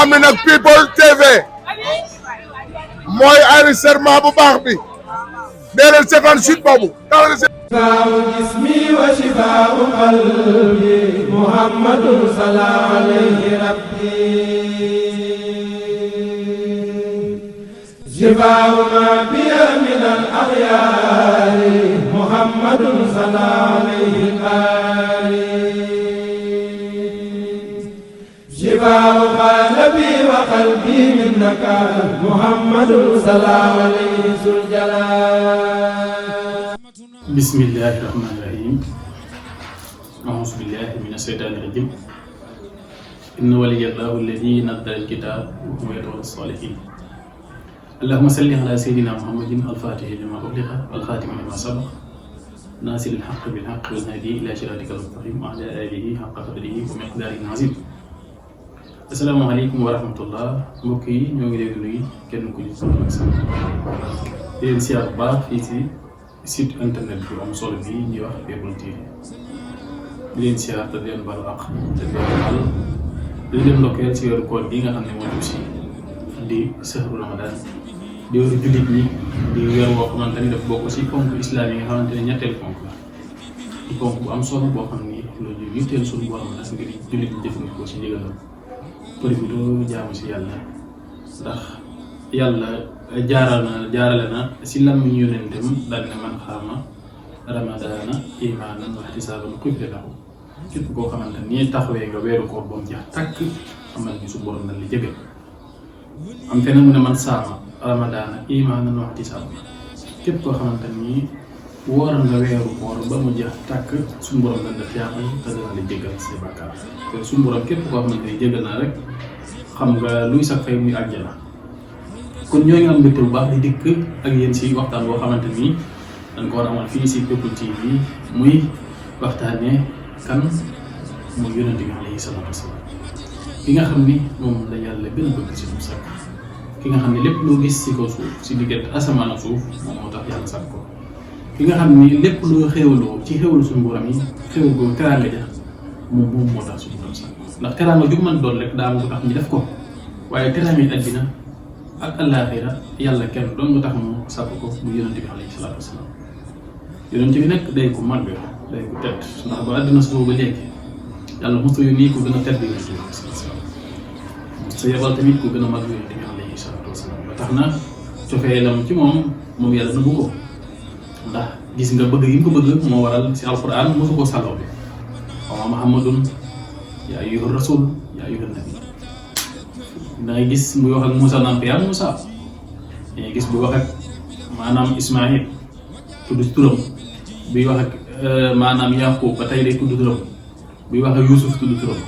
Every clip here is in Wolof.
xam ne nag People TV mooy enregistrement bu baax bi dee leen seetaan site boobu شفاء جسمي وشفاء قلبي محمد صلى عليه ربي شفاء ما بي من الأخيار محمد صلى عليه شفاء قلبي وقلبي منك محمد صلى عليه ذو الجلال bismillahi rahmani rahim a'uuzu billahi mina shaytaani rajim inna waliyallahu alladi nazzala alkitab wa huwa yatawalla salihin allahumma salli ala sayyidina muhammadin alfatihi lima ughliqa walxaatimi lima sabaq naasiril haqqi bil haqqi wal haadi ila siraatikal mustaqim wa ala alihi haqqa qadrihi wa miqdaarihi azim. assalaamu aleykum wa rahmatullah mbokk yi ñoo ngi leen di nuyu kenn ku ñu sonn ak sant di leen siyaar bu baax fii si site internet bi am solo bi ñuy wax People TV di leen siyaar te di leen baal àq te di leen baal di leen ndokkeel si weeru koor bi nga xam ne moo jub si di sahru Ramadan di weeru jullit ñi di weer woo xamante ni daf bokk si ponk islam yi nga xamante ne ñetteel ponk la di ponk bu am solo boo xam ni loolu yitteel suñu borom la ngir jullit ñi jëfandikoo si ndigalam profité jaamu si yàlla ndax yàlla jaarale na si lam ñu yonentam daal ne man xaama ramadana imaanan wa ihtisaaban ghufira lahu képp koo xamante ni taxawee nga weeru koor ba mu jeex tàkk xamal ni su borom na li jëge am feneen mu ne man saama ramadana imaanan wa ihtisaaban képp koo xamante ni wooral nga weeru koor ba mu jeex tàkk suñu borom dañ def yaatal te dana la jéggal say bàkkaar te suñu borom képp koo xamante ni jéggal naa rek xam nga luy sax fay muy àjjana. kon ñoo ngi am mbégte bu baax di dikk ak yéen si waxtaan boo xamante ni dañ ko war a amal fii si People TV muy waxtaanee kan muy yonent bi alayhi salaatu wasalaam ki nga xam ni moom la yàlla gën a bëgg si suuf sàkk ki nga xam ne lépp loo gis si kaw suuf si diggante asamaan ak suuf moom moo tax yàlla sàkk ko ki nga xam ni lépp loo xéewaloo ci xéewalu suñu borom yi xéewal googu teraanga ja moom moo tax suñu borom sàkk ndax teraanga ju mën doon rek daa am lu tax ñu def ko waaye teraanga yi àddina ak àllaaxira yàlla kenn doon nga tax mu sàkk ko mu yonent bi alayhi salaatu wasalaam yonent bi nag day ko màgg day ko tedd ndax ba àddina soo ba léegi yàlla mosu yónni ko gën a tedd yonent bi alayhi salaatu wasalaam sa yebal tamit ko gën a màgg yonent bi alayhi salaatu wasalaam ba tax na cofeelam ci moom yàlla nëbbu ko ndax gis nga bëgg yi nga ko bëgg moo waral si alquran mosu koo sàlloo bi wa muhammadun yaa ayyuha rasul yaa ayyuha nabi da ngay gis muy wax ak Moussa naan ko yaa Moussa da ngay gis buy wax ak maanaam Ismaïl tudd turam buy wax ak maanaam Yaqub ba tey day tudd turam buy wax ak Youssouf tudd turam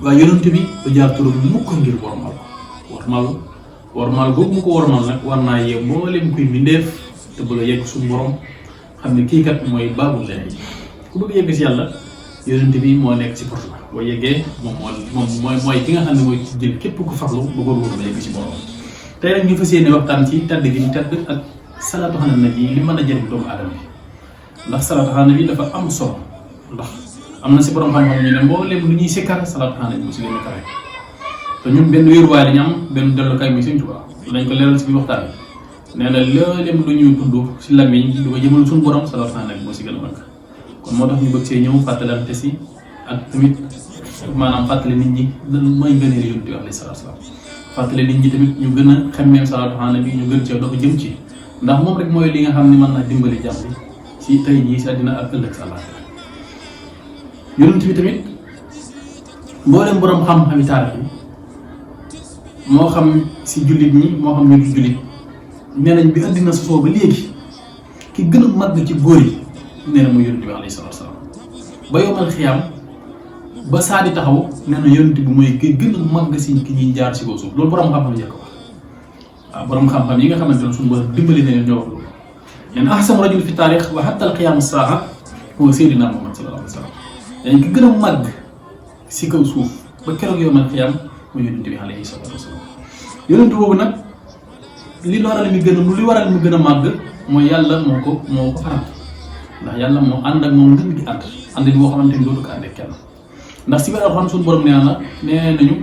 waaye yonent bi ba jaar turam mukk ngir wormal ko wormal boobu mu ko wormal nag war naa yee mboolem kuy mbindeef te bëgg a yegg suñu borom xam ne kii kat mooy baabul lay ku bëgg a yegg si yàlla yonent bi moo nekk ci porte boo yeggee moom mooy ki nga xam ne mooy jël képp ku farlu ba góorgóorlu ba yegg ci borom tey nag ñu fas yéene waxtaan ci tedd gi ñu tedd ak salaatu ala nabi li mën a jëriñ doomu aadama bi ndax salaatu ala nabi dafa am solo ndax am na si borom xam-xam ñu ne mboolem lu ñuy sikkar salaatu ala nabi si leen kawe te ñun benn wéeruwaay la ñu am benn dellukaay muy Sëñ Tuubaa dinañ ko leeral si biir waxtaan bi nee na looleem lu ñuy tudd si lamiñ di ko jëmal suñu borom salaatu ala nabi moo si gën a mag kon moo tax ñu bëgg see ñëw fàttalante si ak tamit maanaam fàttali nit ñi lan mooy ngëneel yonent bi alayhi salaatu salaam fàttali nit ñi tamit ñu gën a xemmeem salaatu ala nabi ñu gën cee dox jëm ci ndax moom rek mooy li nga xam ne mën naa dimbali jàmm bi si tey jii si àddina ak ëllëg sa àllaaxira yonent bi tamit mboolem borom xam-xami taarix yi moo xam si jullit ñi moo xam ñu du jullit nee nañ bi àddina sosoo ba léegi ki gën a màgg ci góor yi nee na muy yonent bi alayhi salaatu salaam ba yomal xiyaam ba saa di taxaw nee na yonent bi mooy ki gën a màgg si ki ñuy jaar si kaw suuf loolu borom xam-xam yi ko wax waaw borom xam-xam yi nga xamante ne suñu borom dimbali na leen ñoo wax loolu. nee na ahsanu rajul fi taarix wa hatta al qiyaam as-saa huwa sayyidina Muhammad sallallahu alayhi wa sallam dañ ki gën a màgg si kaw suuf ba keroog yomal xiyaam mooy yonent bi alayhi salaatu wa salaam yonent boobu nag li waral mu gën a màgg mooy yàlla moo ko faral. ndax yàlla moo ànd ak moom ngën gi ànd boo xamante ni dootu ko ànd ak kenn ndax si biir alxuraan suñu borom nee nañu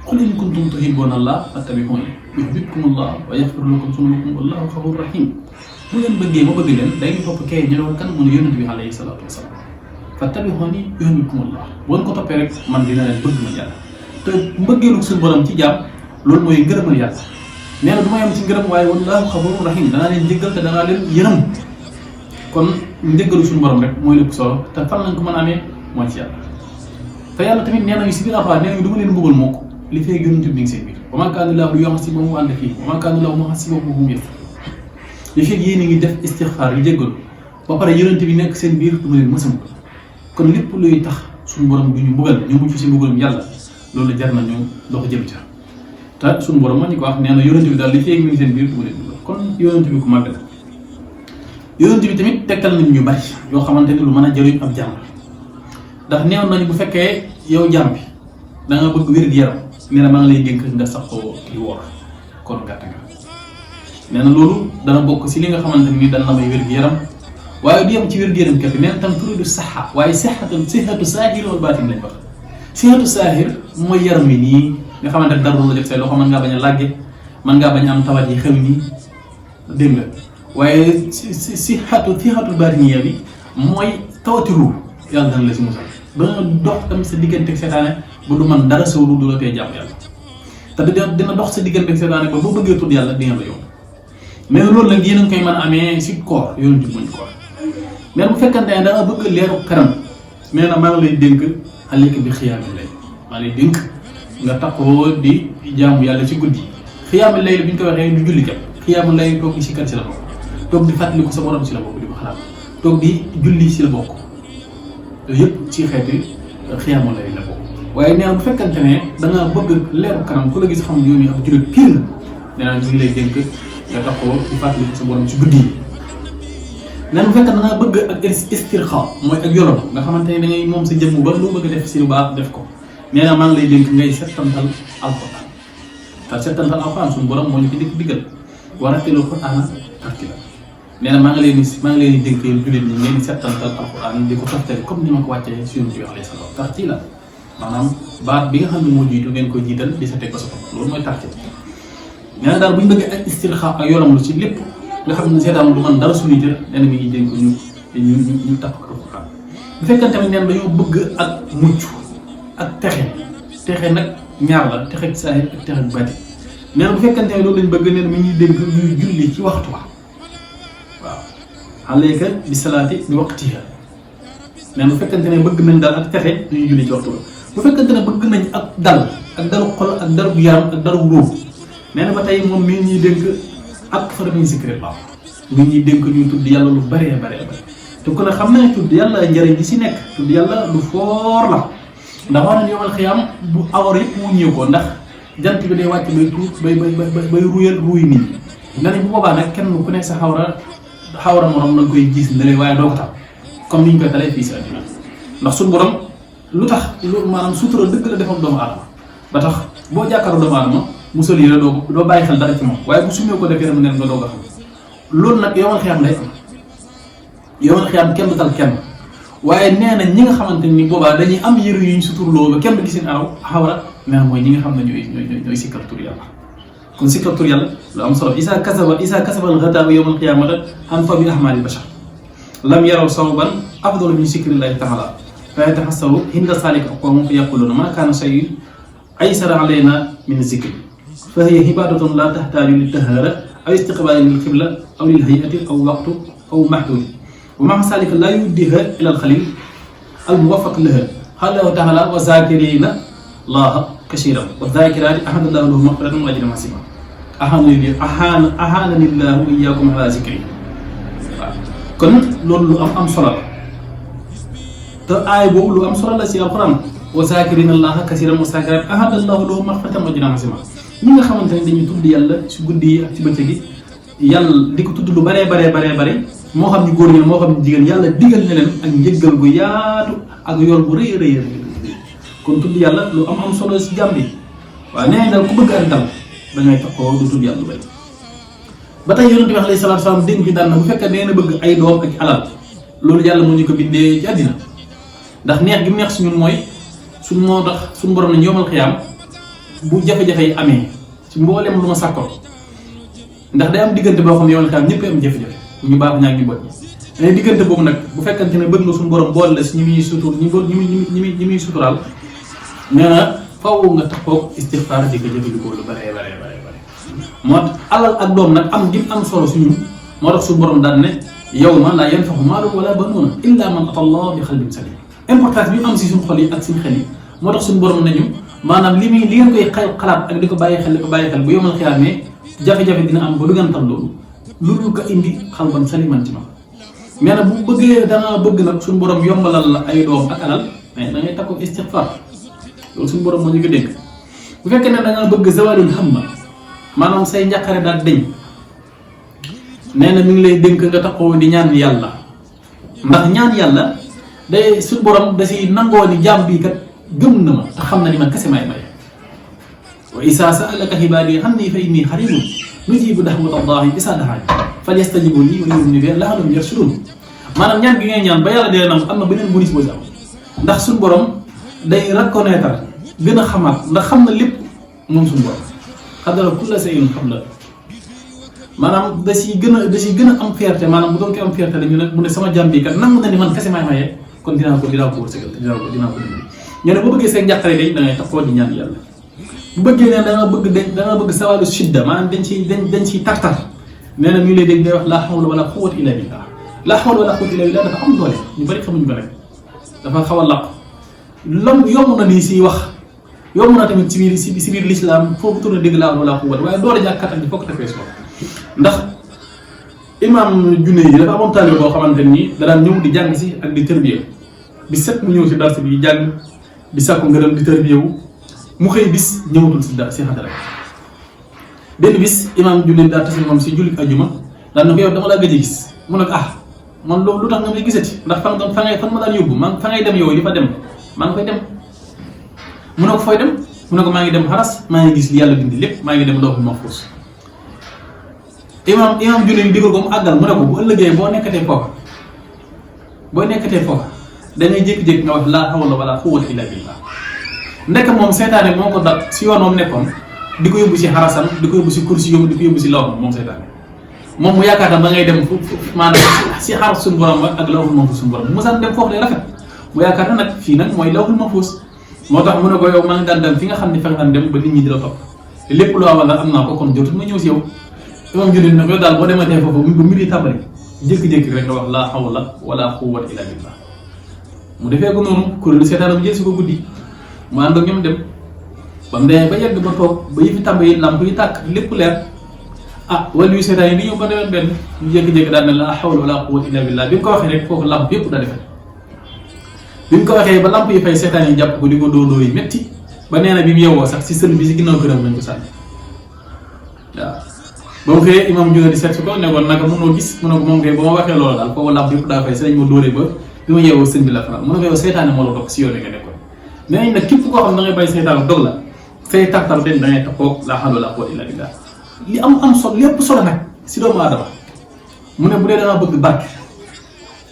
qul in kuntum tuhibbuuna Allah fattabi'uuni yuhbibkumullah wa yaghfir lakum dhunubakum wallahu ghafurur rahim. bu ngeen bëggee ma bëgg leen da ngeen topp kay ñu doon kan mu ne yonent bi alayhi salaatu wasalaam fattabi'uuni yuhbibkumullah boo ko toppee rek man dina leen bëgg ma yàlla. te mbëggeelu suñu borom ci jaam loolu mooy ngërëmal yàlla nee na du ma yem ci ngërëm waaye wallahu ghafurur rahim danaa leen jéggal te danaa leen yërëm. kon njëggalu suñu borom rek mooy lépp solo te fan lañ ko mën a amee mooy ci yàlla. te yàlla tamit nee nañu si biir Alxuraan nee nañu du ma leen mbugal mukk li fee yonent bi ngi seen biir wa maa kaana llaahu liyu'azzibahum wa anta fiihim wa maa kaana llaahu mu'azzibahum wa hum yastaghfiruun li fee yéen a ngi def istixfaar yu jéggalu ba pare yonent bi nekk seen biir du ma leen mës a mbugal. kon lépp luy tax suñu borom du ñu mbugal ñu mucc si mbugalum yàlla loolu jar nañu dox jëm ca te suñu borom moo ñu ko wax nee na yonent bi daal li fee ngi seen biir du ma leen mbugal kon yonent bi ku màgg la. yonent bi tamit tegtal nañu ñu bari yoo xamante ni lu mën a jëriñ ab jàmm ndax neew nañu bu fekkee yow jàmm bi da nga bëgg wér-gu-yaram nee na maa ngi lay dénk nga sax ko di woor kon gàtt nga nee na loolu dana bokk si li nga xamante ni dana la may wér-gu-yaram waaye du yem ci wér-gu-yaram képp nee na tam turidu saxa waaye sixatu saahir wal baatin lañ wax. sixatu saahir mooy yaram wi nii nga xamante ni dara la def say loxo mën ngaa bañ a làgge mën ngaa bañ a am tawat yi xew nii dégg nga waaye sixatul baatiniya bi mooy tawati ruux yàlla dana la si musal ba nga dox tam sa diggante ak seetaane ba du man dara sawru du la tee jàpp yàlla te dina dox sa diggante ak seetaane ba boo bëggee tudd yàlla di nga la yomb mais loolu nag yéen a ngi koy mën a amee si koor yoonu jub muñ koor mais bu fekkante ne da nga bëgg leeru kanam nee na maa ngi lay dénk alayka bi xiyaamil layl maa ngi lay dénk nga takkoo di jaamu yàlla ci guddi xiyaamil layl bi ñu ko waxee du julli képp xiyaamil layl toog di si kan si la bokk toog di fàttaliku sa borom si la bokk di ko xalaat toog di julli si la bokk yooyu yëpp ci xeeti xiyaamul layl la bokk. waaye nee na bu fekkante ne da nga bëgg leeru kanam ku la gis xam ne yow mii ab jullit pire nee naa ñu ngi lay dénk nga taxoo di fàttaliku sa borom si guddi yi. nee na bu fekkante da nga bëgg ak istirxa mooy ak yolom nga xamante ne da ngay moom sa jëmm ba loo bëgg a def si lu baax def ko nee na maa ngi lay dénk ngay settantal alxuraan te settantal alxuraan suñu borom moo ñu ko diggal warattilil qur'aana tartiila nee na maa ngi leen di dénk yéen jullit ñi ngeen di settantal alxuraan di ko toftale comme ni ma ko wàccee si yonent bi alayhi salaam tartiila maanaam baat bi nga xam ne moo jiitu ngeen koy jiital di sa teg ko sa topp loolu mooy tartiil. nee na daal bu ñu bëggee ak istirxa ak yolam lu ci lépp nga xam ne seetaan du man dara suñu jër nee na mi ngi dénk ñu takk ko alxuraan. bu fekkee tamit nee na dañoo bëgg ak mucc ak texe nag ñaar la texe saahir ak texe baatin nee na bu fekkante ne loolu lañ bëgg nee na mi ngi dénk ñuy julli ci waxtu wa waaw alayka bi salaati bi waqtiha nee na bu fekkante ne bëgg nañ daal ak texe ñuy julli ci waxtu wa bu fekkante ne bëgg nañ ak dalu xol ak dalu yaram ak dalu ruux nee na ba tey moom mi ngi ñuy dénk ak fara min zikrillah mi ngi ñuy dénk ñuy tudd yàlla lu bëree te ku ne xam ne tudd yàlla njëriñ gi si nekk tudd yàlla lu foor la ndax wax nañ yomal xiyaam bu awar yëpp mu ñëw ko ndax jant bi day wàcc bay tuut bay ruyal ruuy nit ñi nga ne bu boobaa nag kenn ku nekk sa xawra morom na nga koy gis ne waaye doo ko tam comme ni ñu koy talee fii si àddina ndax suñu borom lu tax lu maanaam sutura dëgg la defam doomu aadama ba tax boo jàkkaarloo doomu aadama musal yi la doo bàyyi xel dara ci moom waaye bu sumee ko defee neen nga doog a xam loolu nag yomal xiyaam lay am yomal xiyaam kenn du tal kenn waaye nee na ñi nga xamante ni boobaa dañuy am yëru yuñ suturloo ba kenn du gis seen xawra mais mooy ñi nga xam ne ñooy sikkar tur yàlla kon sikkar tur yàlla lu am solo isa kasaba al-ghadaabu yawmal qiyaamati an fa bi ahmaali bashar lam yaraw sawban afdalu min zikrillahi taala fa yataxassaru hinda saalika aqwaamun fa yaquluuna maa kaana shay'un aysara alaynaa min zikri fa hiya ibaadatun laa taxtaaju li tahaara aw istiqbaali lil qibla aw lil hay'ati aw waqtu aw mahduudi wa maa zaalika laa yu'addiihaa ila al-xaliil al-muwaffaq lahaa qaala Allaahu taala wa zaakiriina Allaaha kasiiran wa zaakiraati a'adda Allaahu lahum maghfiratan wa ajran aziiman ahaanani Allaahu wa iyyaakum alaa zikrihi waaw kon loolu lu am solo la te aay boobu lu am solo la si alquran wa zaakiriina Allaaha kasiiran wa zaakiraati a'adda Allaahu lahum maghfiratan wa ajran aziiman ñi nga xamante ne dañuy tudd yàlla si guddi yi ak ci bëccëg gi yàlla di ko tudd lu baree moo xam ñu góor ñi moo xam ñu jigéen yàlla digal na leen ak njëggal gu yaatu ak yool bu rëy kon tudd yàlla lu am solo si jàmm bi waaw nee nañ daal ku bëgg ak dal da ngay taxoo du tudd yàlla lu bëri ba tey yonent bi alayhi salaatu wa salaam dénk bi daan na bu fekkee nee na bëgg ay doom ak alal loolu yàlla moo ñu ko bindee ci àddina ndax neex gi mu neex suñu mooy moo tax suñu borom nañ yomal xiyaam bu jafe-jafe yi amee ci mboolem lu ma sàkkoon ndax day am diggante boo xam ne yow la ñëpp am jafe-jafe ñu baax ñaa ngi bon mais diggante boobu nag bu fekkante ne bëgg nga suñu borom boole la si ñi muy suturaal nee na faaw nga taxaw istixfaar di ko jëfandikoo lu bare moo tax alal ak doom nag am gi am solo suñu moo tax suñu borom daan ne yawma laa yanfa'u maalun wala banuuna illa man ataa Allah bi qalbin saliim importance bi am si suñu xol yi ak suñu xel yi moo tax suñu borom nañu maanaam li ngeen koy xalaat ak di ko bàyyi xel bu yomal xiyaamee jafe-jafe dina am ba du ngeen tal loolu lu ko indi xalban saliman ci ma mais nag bu bëggee dangaa bëgg nag suñu borom yombalal la ay doom ak alal mais da ngay takku istixfaar loolu suñu borom moo ñu ko dénk bu fekkee ne da ngaa bëgg zawalul hamma maanaam say njàqare daal deñ nee na mi ngi lay dénk nga taxaw di ñaan yàlla ndax ñaan yàlla day suñu borom da si nangoo ni jaam bii kat gëm na ma te xam na ni man kese maay maye wa isaa sa'alaka ibaadi anni fa inni qariibun nujiibu da'wata llaahi izaa da'aani falyastajiibuu lii wa liyu'minuu bi la'allahum yarshuduun maanaam ñaan gi ngay ñaan ba yàlla dee nam am na beneen bonus boo si am ndax suñu borom day reconnaître gën a xamaat ndax xam na lépp moom suñu borom xadara kulla shay'in xam la maanaam da siy gën a am fierté maanaam bu doon koy am fierté la ñu ne mu ne sama jàmm bi kat nangu na ni man kese maay maye kon dinaa ko wërsëgal dinaa ko dimbali ñu ne boo bëggee seen njàqare day da ngay taxaw di ñaan yàlla bu bëggee ne da nga bëgg sawalu shidda maanaam dañ ciy tartar nee na ñu lay dégg ngay wax laa hawla wala quwwata illa billah laa hawla wala quwwata illa billah dafa am doole ñu bari xamuñu ko nag dafa xaw a laq yomb na nii si wax yomb na tamit si biir l'islam foofu tourné dégg laa wala quwwata waaye doole ji ak kattan bi fokk tafee soo ndax imam junne yi dafa amoon taalibe boo xamante ni da daan ñëw di jàng si ak di tërbiya bi set mu ñëw si darsi bi jàng di sàkku ngërëm di tërbiya wu mu xëy bis ñëwatul si xadara benn bis imam junne daa tase moom si jullit ajuma daan na ko yow dama laa gëj a gis mu ne ko man loolu lu tax nga may gisati ndax fan ma daan yóbbu fa ngay dem yow di fa dem maa ngi koy dem mu ne ko fooy dem mu ne ko maa ngi dem xaras maa ngi gis li yàlla dindi lépp maa ngi dem lawhul mahfuus imam junne yi digal ko mu àggal mu ne ko bu ëllëgee boo nekkatee foofa da ngay jékki-jékki nga wax laa hawla wala quwwata illa billah ndekk moom seytaane moo ko dal si yoon moom nekkoon di ko yóbbu si xarasam di ko yóbbu si kursi yóbbu di ko yóbbu si lawham moom seytaane moom mu yaakaar tam da ngay dem maanaam si xaras suñu borom ba ak lawhul mahfuus suñu borom bu mosaan dem foofu lay rafet mu yaakaar na nag fii nag mooy lawhul mahfuus moo tax mu ne ko yow maa ngi daan dem fi nga xam ne fexe daan dem ba nit ñi di la topp te lépp loo amal am naa ko kon jotul ma ñëw si yow imam junne ne ko yow daal boo dematee foofu ba mbir yi tàmbali jékki-jékki rek nga wax laa hawla wala quwwata illa billah mu defee ko noonu kuréelu seetaanam jël si ko guddi mu ànd ak ñoom dem ba mu demee ba yegg ba toog ba yëfi tàmbali lamp yi tàkk lépp leer wala yu seetaan yi di ñëw ba demee benn ñu jékki-jékki daal ne laa hawla wala quwwata illa billah bi mu ko waxee rek foofu lamp yëpp daa defee bi mu ko waxee ba lamp yi fay seetaan yi jàpp ko di ko dóor yi métti ba nee na bi mu yeewoo sax si sën bi si ginnaaw këram lañ ko sànni waaw ba mu xëyee imam jóge di seet si ko ne ko naka mënoo gis mu ne ko moom kay ba ma waxee loolu daal foofu lamp yëpp daa fay si lañ ma dóoree ba bi ma yeewoo sën bi la fanaan mu ne ko yow seytaane moo la dog si yoon nga nekkoon nee nañ nag képp koo xam da ngay bàyyi seytaane dog la say tartar den da ngay taxaw laa hawla wala quwwata illa billah li am solo lépp solo nag si doomu aadama mu ne bu dee dangaa bëgg barke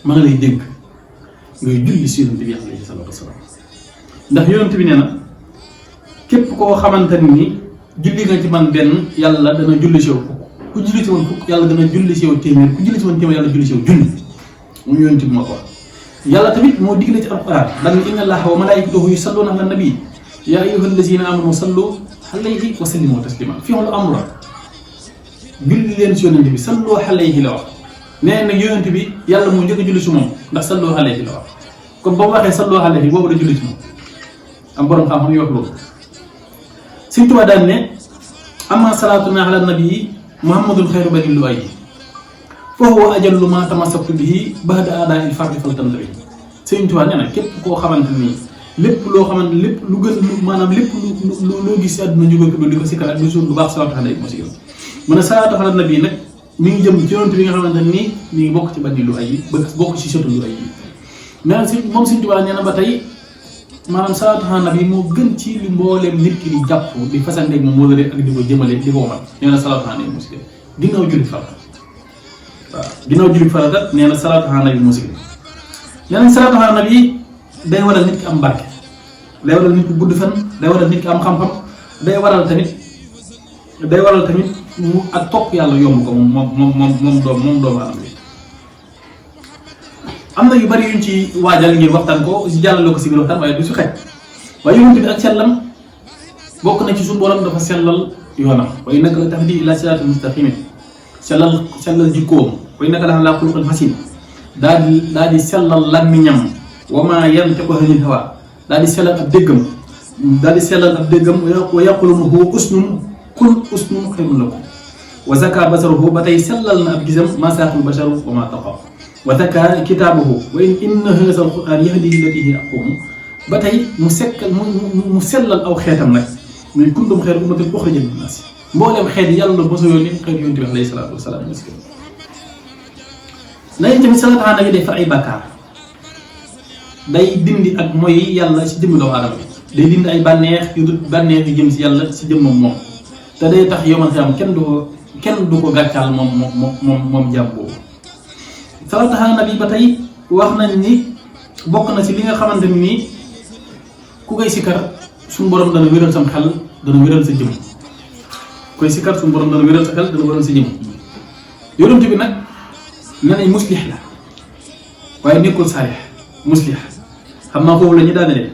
ma ngi lay dénk ngay julli si yonent bi alayhi salaatu wasalaam ndax yonent bi nee na képp koo xamante ni julli nga ci man benn yàlla dana julli si yow fukk ku julli si woon fukk yàlla dana julli si yow téeméer ku julli si woon téeméer yàlla julli si yow junni moom yonent bi moo ko wax yàlla tamit moo digle ci alquran daan inna allaha wa malaikatahu yusalluna ala nabi ya ayyuha allazina amanu sallu alayhi wa sallimu taslima fi lu amru julli leen si yonent bi sallu alayhi la wax nee na yonent bi yàlla moo njëkk a julli si moom ndax sallu alayhi la wax kon ba mu waxee sallu alayhi boobu la julli si moom am borom xam-xam yu wax loolu Sëñ Tuubaa daan ne amma salaatuna ala nabi muhammadul xayru bani lu ay fa huwa ajallu ma tamassaktu bihi ba'da adaa'il fardi faltan labi Sëñ Tuubaa nee na képp koo xamante ni lépp loo xamante lépp lu gën maanaam lépp lu loo gis si àdduna ñu ko di ko sikkar ak lu suul lu baax salaatu ala nabi moo si gën mu ne salaatu ala nabi nag mi ngi jëm ci yonent bi nga xamante ni mi ngi bokk ci bani lu ay bokk ci sotu lu ay nee na si moom Sëñ Tuubaa nee na ba tey maanaam salaatu ala nabi moo gën ci li mbooleem nit ki di jàpp di fasandeeg moom moo la rek ak di ko jëmale di ko wamal nee na salaatu ala nabi moo si gën ginnaaw julli farata waaw ginnaaw julli farata nee na salaatu ala nabi moo si gën nee nañ salaatu ala nabi day waral nit ki am barke day waral nit ki gudd fan day waral nit ki am xam-xam day waral tamit mu ak topp yàlla yomb ko moom doomu aadama bi. am na yu bari yuñ ci waajal ngir waxtaan ko si jàllale ko si biir waxtaan waaye du si xaj waaye yonent bi ak sellam bokk na ci suñu borom dafa sellal yoonam wa innaka la tahdi ila siraatin mustaqim sellal jikkoom wa innaka la ala xuluqin hasin daal di sellal làmmiñam wa maa yantiqu anil hawa daal di sellal ab déggam wa yaquluhu usnun kul usnun xayrun lakum wa zaka basaruhu ba tey sellal na ab gisam ma saaxul basharu wa ma taqa wa zaka kitaabuhu wa inna haazal qur'aan yahdi lillatii hiya aqwam ba tey mu sellal aw xeetam nag muy kuntum xayra ummatin uxrijat linnaas mboolem xeet yi yàlla mos a yónni xeet yonent bi alayhi salaatu wasalaam nañ tamit salaatu ala nabi day far ay bàkkaar day dindi ak mooy yàlla si jëmmi doomu aadama bi day dindi ay bànneex yu jëm si yàlla si jëmmam moom te day tax yawmal qiyaama kenn du ko gàccaal moom jàmm boobu. salaatu ala nabi ba tey wax nañ ni bokk na si li nga xamante ni ku koy sikkar suñu borom dana wéral sam xel dana wéral sa jëm koy sikkar suñu borom dana wéral sa xel dana wéral sa jëm yonent bi nag nee nañ muslix la waaye nekkul saalix muslix xam naa foofu la ñu daane leen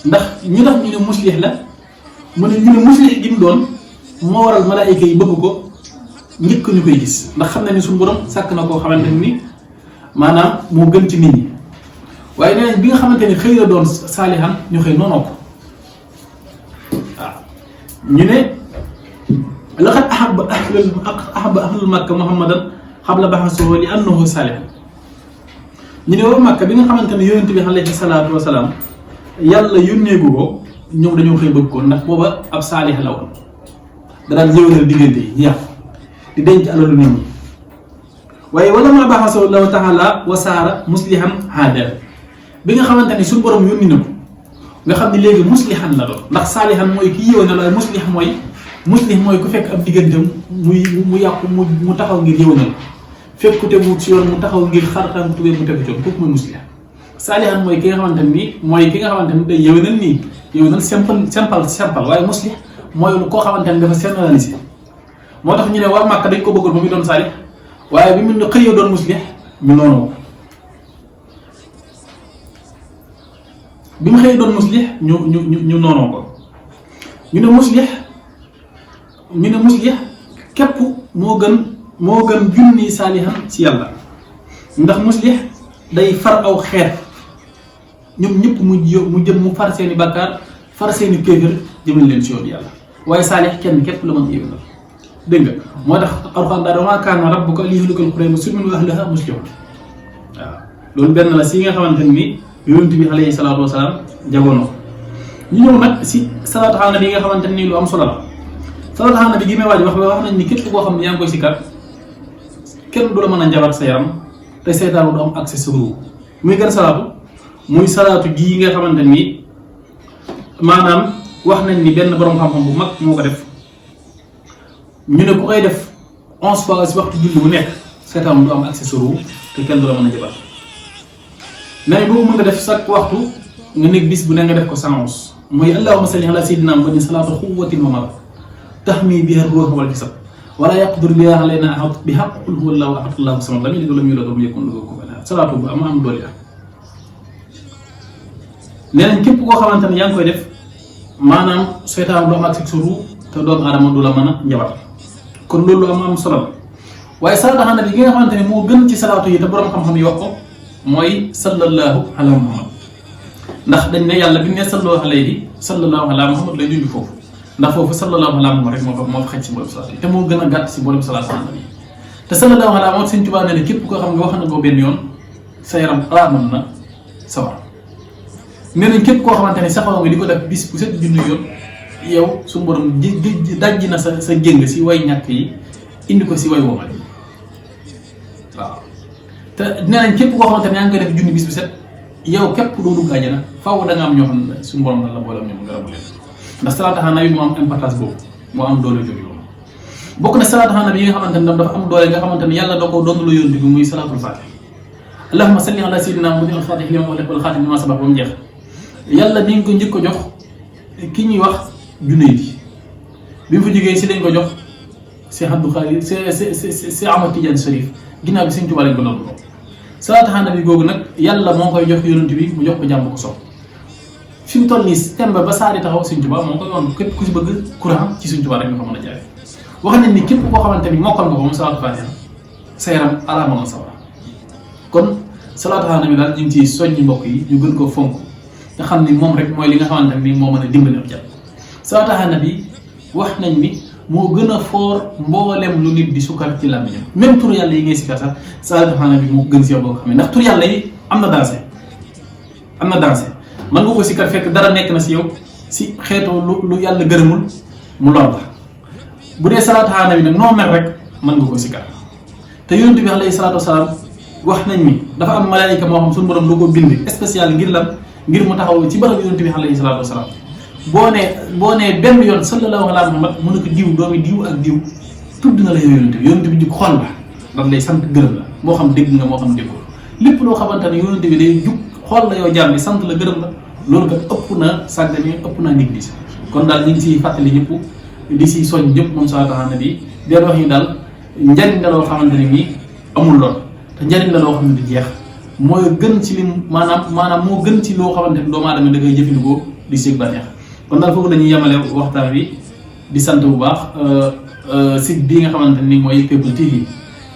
ndax ñu tax ñu ne muslix la mu ne ñu ne muslix gi mu doon moo waral malaayika yi bëgg ko njëkk ñu koy gis ndax xam na ni suñu borom sàkk na koo xamante ni maanaam moo gën ci nit ñi waaye nee nañ bi nga xamante ni xëy na doon saalixan ñu xëy noonoo ko waaw ñu ne laqad ahabba ahlul makka muhammadan qabla ba'sihi li annahu saalih ñu ne waa makka bi nga xamante ne yonent bi alayhi salaatu wasalaam yàlla yónneegu ko ñoom dañoo xëy bëgg ko ndax booba ab saalix la woon da daan yëwénal diggante yi yàqu di denc alalu nit ñi waaye wala ma ba'asahu Allahu ta'ala wa saara muslihan haadar bi nga xamante ni suñu borom yónni na ko nga xam ne léegi muslihan la doon ndax saalihan mooy ki yëwénal waaye muslih mooy ku fekk ab digganteem mu yàqu mu taxaw ngir yëwénal fekk ku tegu ci yoon mu taxaw ngir xar tànk tubéen mu tegu ci yoon kooku mooy muslih saalihan mooy ki nga xamante ni day yëwénal nii yëwénal simple waaye muslih mooy koo xamante ni dafa généralisé moo tax ñu ne waa Màkka dañ ko bëggoon ba muy doon saalih waaye bi mu xëyee doon muslih ñu noonu ko bi mu xëyee doon muslih ñu noonoo ko ñu ne muslih képp moo gën junni saalihan ci yàlla ndax muslih day far aw xeet ñoom ñëpp mu far seeni bàkkaar far seeni kéefër jëmal leen ci yoon yàlla waaye saalih kenn képp la mën yéwénal dégg nga moo tax Alxuraan daal wa maa kaana rabbuka liyuhlikal quraa bi zulmin wa ahluhaa muslihun waaw loolu benn la si nga xamante ni yonent bi alayhi salaatu wasalaam jagoon na ko ñu ñëw nag si salaatu ala nabi yi nga xamante ni lu am solo la salaatu ala nabi gi may wax nañ ni képp koo xam ne yaa ngi koy sikkar kenn du la mën a njabar sa yaram te seytaan du am accès sa ruuh muy gën salaatu muy salaatu gi nga xamante ni maanaam wax nañ ni benn borom xam-xam bu mag moo ko def ñu ne ku koy def 11 fois si waxtu julli bu nekk seytaan du am accès sa ruuh te kenn du la mën a njabar mais boobu mën nga def chaque waxtu nga nekk bis bu ne nga def ko 111 mooy allahumma salli ala sayyidina muhammadin salaatu quwwatin wa marad tahmi biha ruuha wal jasad wala yaqdur biha alayna ahad bi haqq qul huwa allahu ahad allahu samad lam yalid wa lam yulad wa lam yakun lahu kufuwan ahad salaatu bu am doole la nee nañ képp koo xamante ne yaa ngi koy def maanaam seytaan du am ak sa ruuh te doomu aadama du la mën a njabar kon loolu am solo la waaye salaatu ala nabi gi nga xamante ne moo gën ci salaatu yi te borom xam-xam yi wax ko mooy sallallahu ala muhammad ndax dañ ne yàlla bi ne sallallahu ala muhammad lay junj foofu ndax foofu sallallahu ala muhammad rek moo fa xëj si mboolem salaat yi te moo gën a gàtt si mboolem salaat yi te sallallahu ala muhammad Sëñ Tuubaa ne ne képp koo xam nga wax na ko benn yoon sa yaram araamal na sawar nee nañ képp koo xamante ne saxoo nga di ko def bis bu set junni yoon yow su borom dajji na sa jéng si way ñàkk yi indi ko si way womal yi waaw te nee nañ képp koo xamante ne yaa ngi koy def junni bis bu set yow képp doo dugg àjjana faaw da nga am ñoo xam ne suñu borom la boole ñoom nga rabu leen ndax salaatu ala nabi moo am importance boobu moo am doole jooju loolu bokk na salaatu ala nabi yi nga xamante ne dafa am doole nga xamante ne yàlla da koo doon la yónni bi muy salaatul faatih allahumma salli ala sayyidina muhammadin al-faatih lima ughliqa wal xaatimi limaa sabaqa ba mu jeex yàlla ni nga ko njëkk ko jox ki ñuy wax Junayd bi mu fa jógee si lañ ko jox Cheikh Abdou Khadir Cheikh Ahmad Tidiane Chérif ginnaaw bi Sëñ Tuubaa lañ ko doon lool salaatu ala nabi googu nag yàlla moo koy jox yonent bi mu jox ko jàmm ko sopp fi mu toll nii tembe ba saari taxaw Sëñ Tuubaa moo koy woon képp ku si bëgg courant ci Sëñ Tuubaa rek nga ko mën a jaare wax nañ ni képp koo xamante ni mokkal nga ko moom salaatu faatiha sa yaram alaama nga sawara kon salaatu ala nabi daal ñu ngi ciy soññi mbokk yi ñu gën koo fonk nga xam ni moom rek mooy li nga xamante ni moo mën a dimbali ab jàpp salaatu ala nabi wax nañ ni moo gën a foor mboolem lu nit di sukkar ci làmmiñam même tur yàlla yi ngay sikkar sax salaatu ala nabi moo gën si yow boo ko xamee ndax tur yàlla yi am na dansé mën nga ko sikkar fekk dara nekk na si yow si xeetu lu yàlla gërëmul mu lor la bu dee salaatu ala nabi nag noo mel rek mën nga ko sikkar te yonent bi alayhi salaatu wasalaam wax nañ ni dafa am malaayika moo xam suñu borom lu ko bind spécial ngir lan ngir mu taxaw ci barab yonent bi alayhi salaatu wasalaam boo nee benn yoon sallallahu ala Muhammad mu ne ko diw doomi diw ak diw tudd na la yow yonent bi jug xool la daf lay sant gërëm la moo xam dégg nga moo xam déggoo lépp loo xamante ne yonent bi day jug xool la yow jaam bi sant la gërëm la loolu kat ëpp na sàggane ëpp naa négligé kon daal ñu ngi siy fàttali ñëpp di si soñ ñëpp moom salaatu ala nabi di wax ñu daal njariñ la loo xamante ne nii amul lool te njariñ la loo xam ne du jeex mooy gën ci lim maanaam moo gën ci loo xamante ne doomu aadama da ngay jëfandikoo di seeg bànneex kon daal foofu dañuy yemale waxtaan wi di sant bu baax site bii nga xamante ni mooy People TV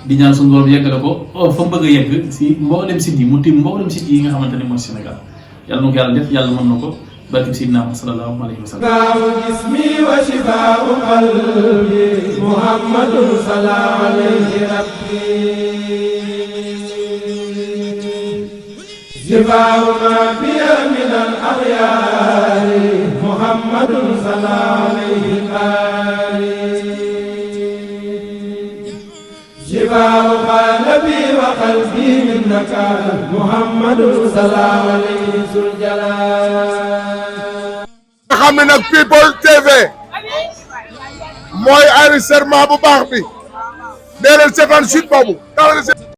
di ñaan suñu borom yeggale ko fa mu bëgg a yegg si mboolem site yi mu tim mboolem site yi nga xamante ne mooy Sénégal yàlla na ko yàlla def yàlla mën na ko barke Sidina sallallahu alayhi wa sallam jismi wa shifaa qalbi Muhammadun sallallahu alayhi rabbi shifaa ma biya min al axyaari Muhammadun sallallahu alayhi qaari shifaa qalbi wa qalbi min nakaal Muhammadun sallallahu alayhi zul jalaal nga xam ne nag People TV mooy enregistrement bu baax bi dee leen seetaan site boobu